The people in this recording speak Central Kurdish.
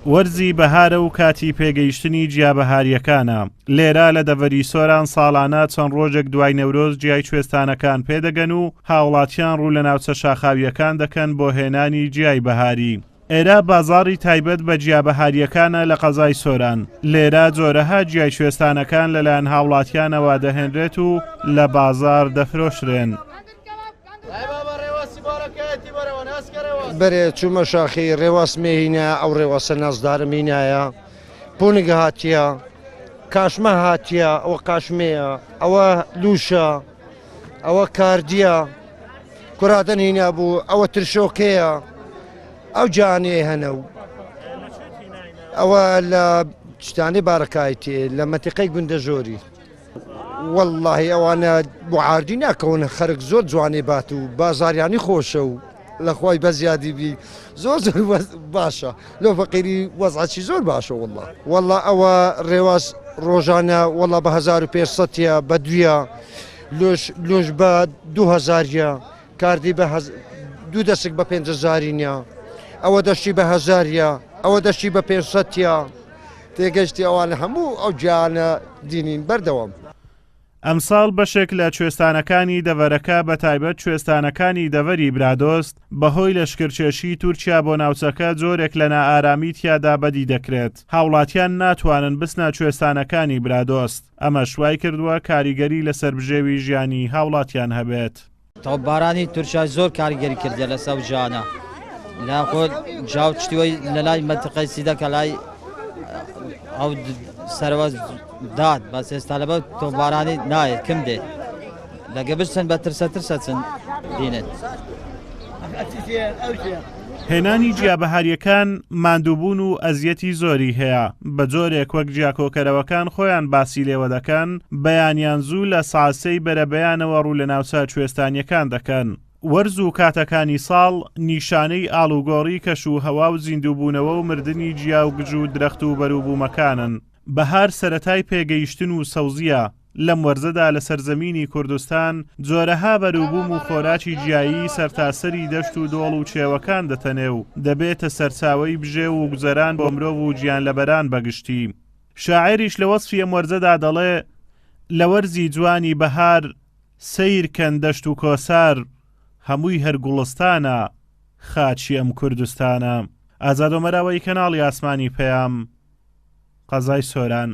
وەرزی بەهارە و کاتی پێگەیشتنی جیا بەهارییەکانە. لێرە لە دەڤەری سۆران ساڵانە چەند ڕۆژێک دوای نەورۆز جیای کوێستانەکان پێدەگەن و هاوڵاتیان ڕوو لە ناوچە شاخاوییەکان دەکەن بۆ هێنانی جیای بەهاری. ئێرە بازاڕی تایبەت بە جیا بەهارییەکانە لە قەزای سۆران. لێرە جۆرەها جیای کوێستانەکان لەلایەن هاوڵاتیانەوە دەهێنرێت و لە بازاڕ دەفرۆشرێن. بەرێ چوومە شاخی ڕێواس مێهینە ئەو ڕێواسە نازدارم هینایە پونگ هاتیە کاشمە هاتیە ئەوە قاشمەیە ئەوە لوشە ئەوە کاردیە کورادن هینا بوو ئەوە ترشۆکەیە ئەو جانێ هەنە و ئەوە لە شتانی بارەکایتێ لە مەتیقەی گوندە ژۆری. وەڵاهی ئەوانە بۆ عاردی ناکەون خەرک زۆر جوانێ بات و بازاریانی خۆشە و لە خوای بەزیادی بی زۆر زۆر باشە لۆ فەقیری وەزعەکی زۆر باشە والله والله ئەوە ڕێواز ڕۆژانە والله بە 1500 بە دویە لۆش لۆش بە 2000 کاردی بە دوو دەسک بە 5000 ئەوە دەشتی بە هەزاریە ئەوە دەشتی بە 500 تێگەشتی ئەوان هەموو ئەو گیانە دینین بەردەوام. ئەمساڵ بەشێک لە کوێستانەکانی دەڤەرەکە بەتایبەت کوێستانەکانی دەڤەری برادۆست بەهۆی لەشکرکێشی تورکیا بۆ ناوچەکە جۆرێک لە نائارامی تیادا بەدی دەکرێت هاوڵاتیان ناتوانن بچنە کوێستانەکانی برادۆست ئەمەش وایکردووە کاریگەری لەسەر بژێوی ژیانی هاوڵاتیان هەبێت. تۆپبارانی تورکیا زۆر کاریگەری کردە لەسەر ژیانە لە خۆ جاو چتیوەی لە لای مەنتقەی سیدەکە لای ئەو سەرەوە داد بەس ئێستا لەبەر تۆپبارانی نایەت کم دێت لەگە بچن بە ترسە ترسە چن دینێت. هێنانی جیا بەهارییەکان ماندووبوون و ئەزیەتی زۆری هەیە، بە جۆرێک وەک جیاکۆکەرەوەکان خۆیان باسی لێوە دەکەن، بەیانیان زوو لە سەعات سێی بەرەبەیانەوە ڕوو لە ناوچە کوێستانییەکان دەکەن. وەرز و کاتەکانی ساڵ نیشانەی ئاڵوگۆڕی کەش و هەوا و زیندووبوونەوە و مردنی جیا و گژ و درەخت و بەروبوومەکانن. بەهار سەرەتای پێگەیشتن و سەوزییە، لەم وەرزەدا لە سەرزەمینی کوردستان جۆرەها بەروبووم و خۆراکی گیایی سەرتاسەری دەشت و دۆڵ و کێوەکان دەتەنێ و دەبێتە سەرچاوەی بژێو و گوزەران بۆ مرۆڤ و گیانلەبەران بە گشتی. شاعێریش لە وەسفی ئەم وەرزەدا دەڵێ، لە وەرزی جوانی بەهار، سەیر کەن دەشت و کۆسار، هەمووی هەر گوڵستانە، خاکی ئەم کوردستانە. ئازاد ئۆمەراوەیی کەناڵی ئاسمانی پەیام، قەزای سۆران.